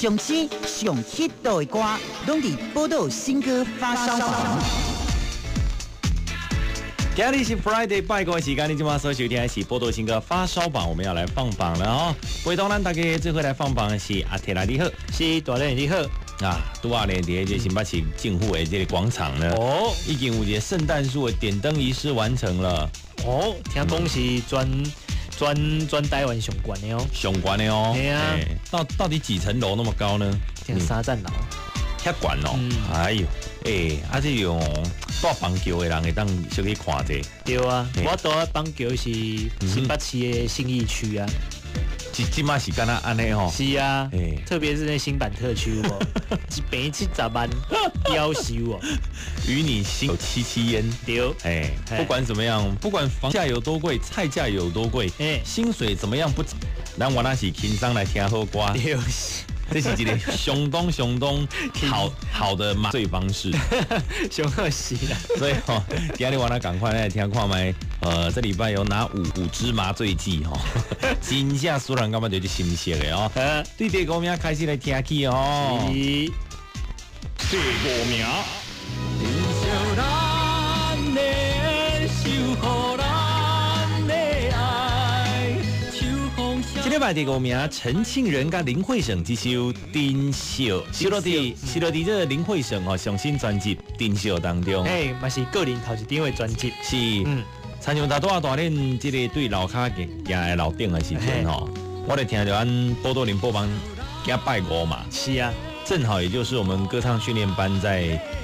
上新上 hit 的歌，攏佇寶島新歌發燒榜。今日是 Friday 拜五的時間，你這馬所收聽的是寶島新歌發燒榜，我們要來放榜了哦。陪同咱大家做伙來放榜的是阿鐵來，你好。是大人你好。啊，拄仔咧，佇這新北市政府的這個廣場呢，已經有一個聖誕樹的點燈儀式完成了。哦，聽講是全台灣上懸的哦。上懸的哦。對啊。到底幾層樓那麼高呢？聽三層樓。遐懸哦。哎呦，欸，啊這種蹛板橋的人會當小去看者。對啊，我蹛板橋是新北市的信義區啊。這馬是敢若按呢吼。是啊，特別是那新板特區哦，一坪70萬，夭壽哦。與你心有戚戚焉。對。哎，不管怎麼樣，不管房價有多貴，菜價有多貴，薪水怎麼樣不，咱原來是輕鬆來聽好歌。對。這是一個相當相當好好的麻醉方式。上好是啦。所以吼，今日我來趕快來聽看覓，這禮拜有哪五支麻醉劑吼？真正使人感覺就是新鮮的哦。對第五名開始來聽起哦。是。第五名。咱的守護咱的愛。這禮拜第五名，陳慶仁佮林慧省這首《珍惜》，收錄佇這個林慧省哦上新專輯《珍惜》當中。哎，嘛是個人頭一張的專輯。是，親像拄仔大練這個對樓跤行行的樓頂的時陣吼，我咧聽著咱寶島聯播網今拜五嘛。正好也就是我們歌唱訓練班在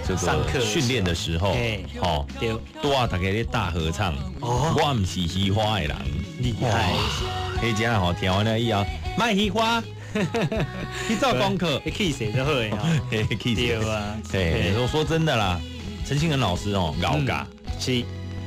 這個訓練的時候，哦，拄仔大家咧大合唱，我毋是虛華的人，厲害。彼只吼聽完了以後，莫虛華，去做功課，氣勢就好的，氣勢對啊。對，說真的啦，陳慶仁老師哦，𠢕教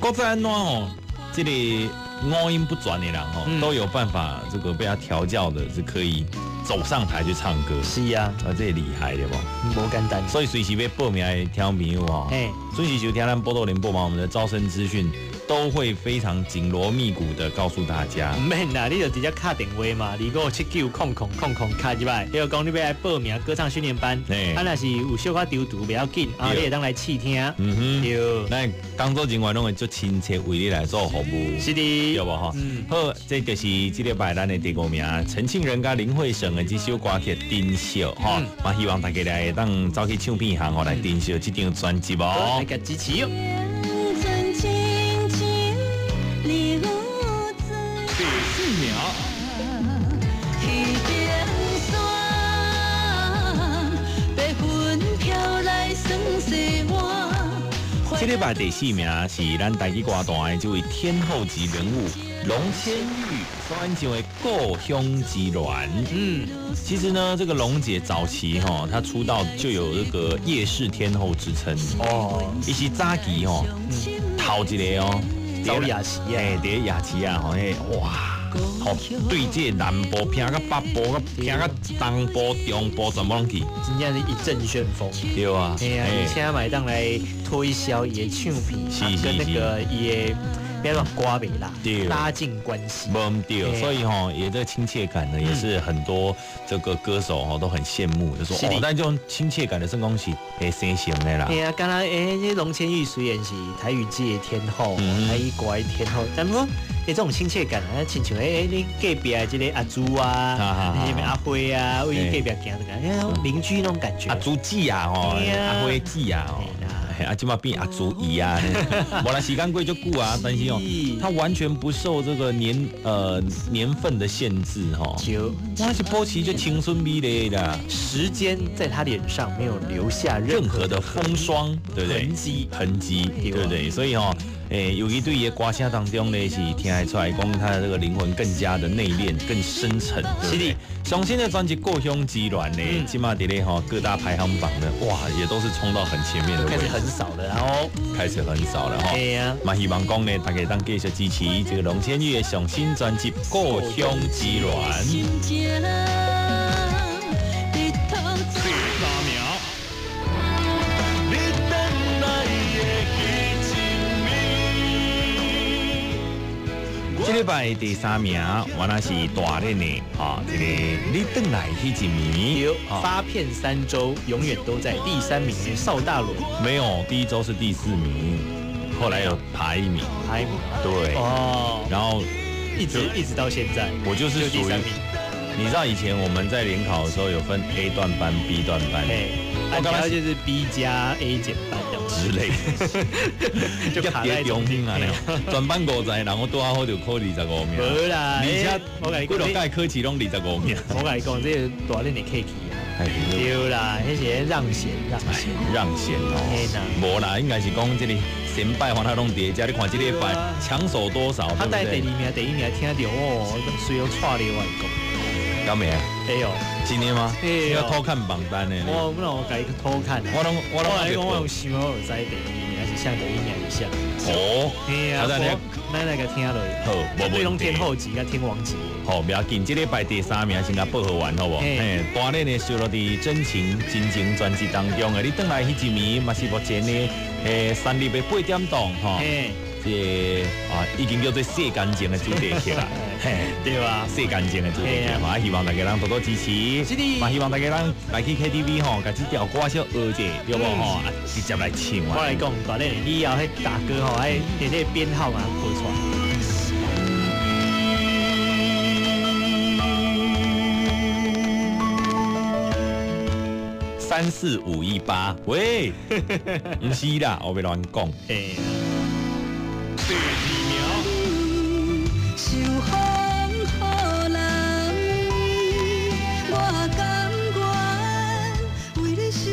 閣再按怎哦，這個五音不全的人哦，都有辦法這個被他調教的，是可以走上台去唱歌。是啊，啊，這厲害對無？無簡單。所以隨時欲報名的聽眾朋友哦，準時收聽咱寶島聯播網，我們的招生資訊都會非常緊鑼密鼓的告訴大家。毋免啦，你就直接敲電話嘛，25790000敲入來。比如講你欲來報名歌唱訓練班，啊，若是有小可躊躇袂要緊，啊，你會當來試聽。對。咱工作人員攏會足親切為你來做服務。是的。對無吼？好，這就是這禮拜咱的第五名，陳慶仁佮林慧省的這首歌曲《珍惜》吼，嘛希望大家來會當走去唱片行吼來珍惜這張專輯哦。來共支持哦。第四名。彼邊山，白雲飄來算世碗。這禮拜第四名是咱台語歌壇的這位天后級人物龍千玉所演唱的《故鄉之戀》。其實呢，這個龍姐早期哈，她出道就有這個夜市天后之稱。伊是早期吼，頭一個哦，走夜市啊，欸，佇夜市啊，吼，彼哇，吼，對這南部拼到北部，拼到東部、中部，全部攏去。真正是一陣旋風。對啊。嘿啊，而且嘛會當來推銷伊的唱片，跟那個伊的欲按怎歌迷啦，拉近關係。無對，所以吼，也這個親切感呢，也是很多這個歌手吼都很羨慕，就說哦，但這種親切感的算講是會生成的啦。對啊，敢若欸，這龍千玉雖然是台語界的天后，台語歌的天後，但講欸，這種親切感啊，親像欸，你隔壁的這個阿朱啊，你阿輝啊，為隔壁行的，欸，鄰居那種感覺。阿朱姊啊，吼，阿輝姊啊，吼。啊，這馬變阿朱姨啊，無啦，時間過足久啊，但是哦，他完全不受這個年份的限制哈，他是保持就青春美麗的，時間在他臉上沒有留下任何的風霜，對不對？痕跡，痕跡，對不對？所以哦，欸，尤其對伊的歌聲當中呢，是聽得出來，講他的這個靈魂更加的內斂、更深沉，對不對？上新的專輯《故鄉之戀》呢，這馬佇咧吼各大排行榜呢，哇，也都是衝到很前面的位置，開始很少了，然後開始很少了哈。對啊，嘛希望講呢，大家當繼續支持這個龍千玉的上新專輯《故鄉之戀》。第三名。你等來的彼一暝。這禮拜禮拜第三名，原來是大練的，哈，這個你轉來彼一暝，發片3週，永遠都在第三名的邵大倫。沒有，第一週是第四名，後來有爬一名，爬一名，對，哦，然後一直到現在，我就是屬於，你知道以前我們在聯考的時候有分 A 段班、B 段班，我剛剛就是 B 加 A 減班之類，就卡在中間啊！全班50個人，我拄好就考25名。無啦，而且我甲你講，幾落屆考試攏25名。我共你講，這個大練的客氣啊。對啦，彼是讓賢，讓賢，讓賢哦。無啦，應該是講這個先輩黃他攏佇遮，你看這禮拜搶手多少？他帶第二名、第一名聽著哦，需要帶了我講。敢沒？哎呦，今天嗎？要偷看榜單呢。我不能我共伊偷看。我攏我來講，我用想我有知第一名，還是像第一名一下。哦，嘿啊，咱來共聽落。好，無問題。天后級佮天王級。好，不要緊，這禮拜第三名先共報號完，好無？嘿，大練的收錄佇真情真情專輯當中的，你轉來彼一暝嘛是目前的3日的8點檔吼。這個啊，已經叫做洗乾淨的主題曲啦，嘿，對吧？洗乾淨的主題曲嘛，希望大家人多多支持，嘛希望大家人來去 KTV 吼，共這條歌小學者，對無吼？啊，直接來唱啊！我來講，大練你以後彼大歌吼，愛連那個編號嘛報出來。34518，喂，毋是啦，我欲亂講。第二名。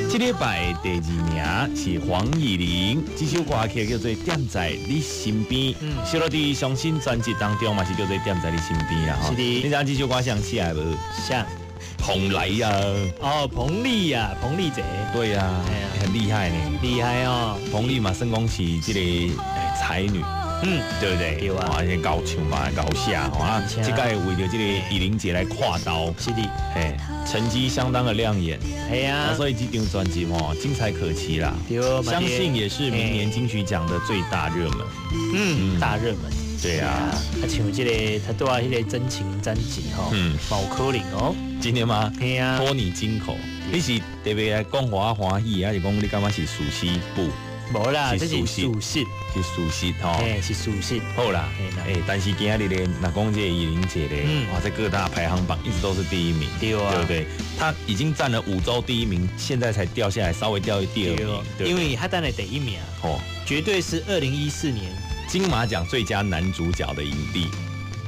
這禮拜第二名是黃以玲，這首歌曲叫做《踮在你身邊》，收錄佇上新專輯當中嘛是叫做《踮在你身邊》啦。是的，你知影這首歌誰寫的無？誰？彭麗呀。哦，彭麗呀，彭麗姐。對呀，很厲害呢。厲害哦。彭麗嘛，算講是這個才女。嗯，對不對？對啊，而且𠢕唱嘛，𠢕寫啊，這屆為著這個以玲姐來跨刀，是的，嘿，成績相當的亮眼，係啊，所以這張專輯哦，精彩可期啦，對，相信也是明年金曲獎的最大熱門，嗯，大熱門，對啊，啊，像這個他拄啊，彼個真情專輯吼，無可能哦，真的嗎？係啊，托你金口，你是特別來講我歡喜，還是講你感覺是屬實不？無啦，這是事實，是事實吼，嘿，是事實。好啦，欸，但是今仔日咧，若講這個以玲姐咧，哇，在各大排行榜一直都是第一名，對啊，對不對？她已經佔了5週第一名，現在才掉下來，稍微掉第二名，因為她當了第一名，哦，絕對是2014年金馬獎最佳男主角的影帝，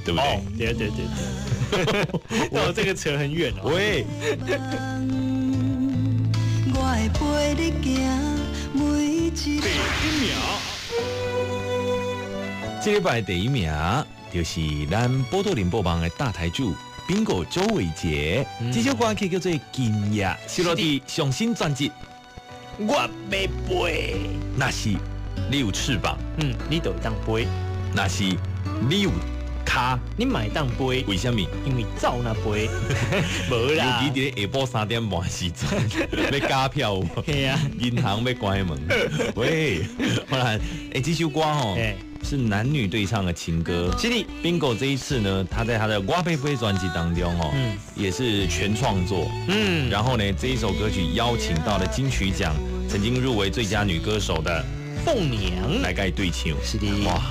對不對？對對對對，哦，這個扯很遠哦。喂。第一名，這禮拜第一名就是咱寶島聯播網的大台柱 Bingo 周偉傑，這首歌曲叫做《今夜》，收錄佇上新專輯《我欲飛》。若是你有翅膀，嗯，你就會當飛；若是你有跤，你嘛會當飛。為什麼？因為走若飛，無啦。尤其佇咧下晡3點半時陣，欲加票有無？係啊，銀行欲關門。喂，好啦，欸，這首歌吼是男女對唱的情歌。是的，Bingo 這一次呢，他在他的《我欲飛》專輯當中哦，也是全創作。嗯，然後呢，這一首歌曲邀請到了金曲獎曾經入圍最佳女歌手的鳳娘來共伊對唱。是的，哇，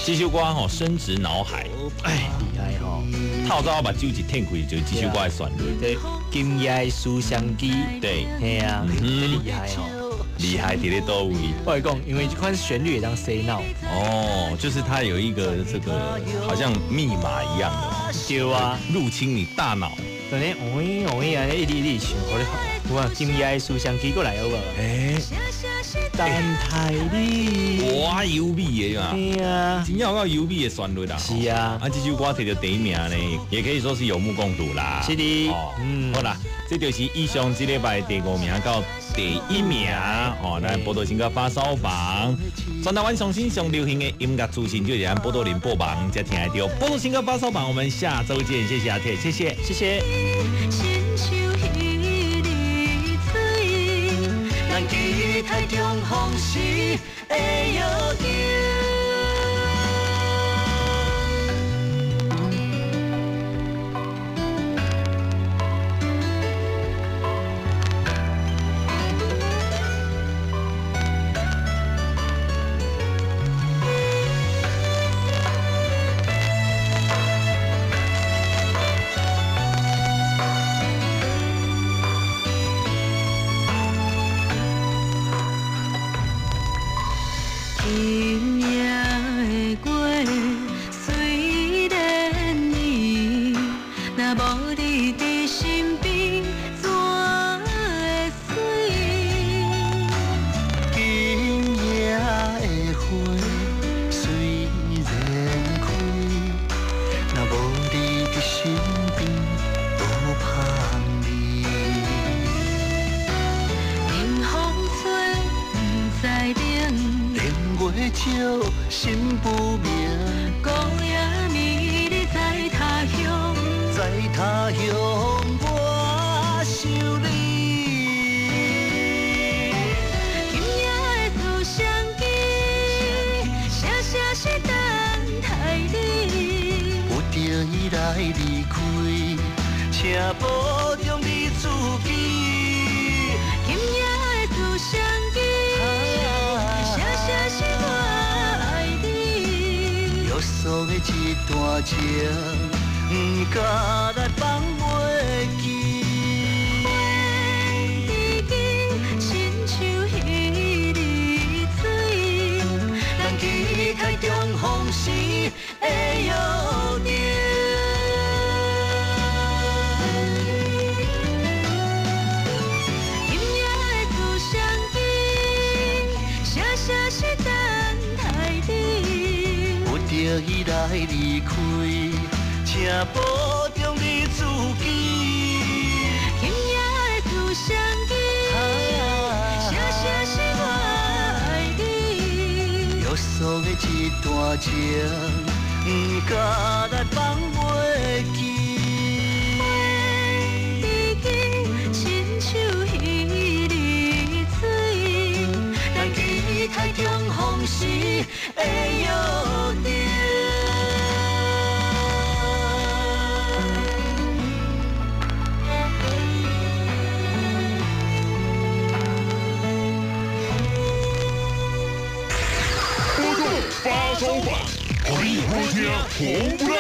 這首歌吼深植腦海，哎，厲害吼！透早目睭一睁開，就這首歌的旋律。對，今夜的思想機，對，嘿啊，真厲害吼！厲害佇咧佗位？我來講，因為這款旋律會當洗腦。哦，就是它有一個這個好像密碼一樣的，對啊，入侵你大腦。對咧，哦咦哦咦啊，一直一直唱，予你，有啊，今夜的思想機過來好無？欸，等待你，哇，優美的嘛，對啊，真正有夠優美的旋律啦。是啊，啊，這首歌摕著第一名呢，也可以說是有目共睹啦。是的，嗯，好啦，這就是以上這禮拜第5名到第一名哦。咱寶島新歌發燒榜，全台灣上新上流行的音樂資訊，就是咱寶島聯播網才聽得到。寶島新歌發燒榜，我們下週見，謝謝阿鐵，謝謝，謝謝。期待重逢時的約定。笑，心不明。孤影暝日在他乡，在他乡我想你。今夜的思相见，声声是等待你。有着伊来离开，请保重你自己。今夜的思相见，声声是我爱你。约束的这段情，不敢来放袂记。花知己，亲像彼日水，咱期待重逢时的约定。今夜的思相见，声声是等待你。有着伊来离开，请保重你自己。今夜的思相见，声声是我爱你。约束的这段情，不敢来放袂记。花知己，亲像彼日水，咱期待重逢时的约定。报道发烧版，予你好听红不让。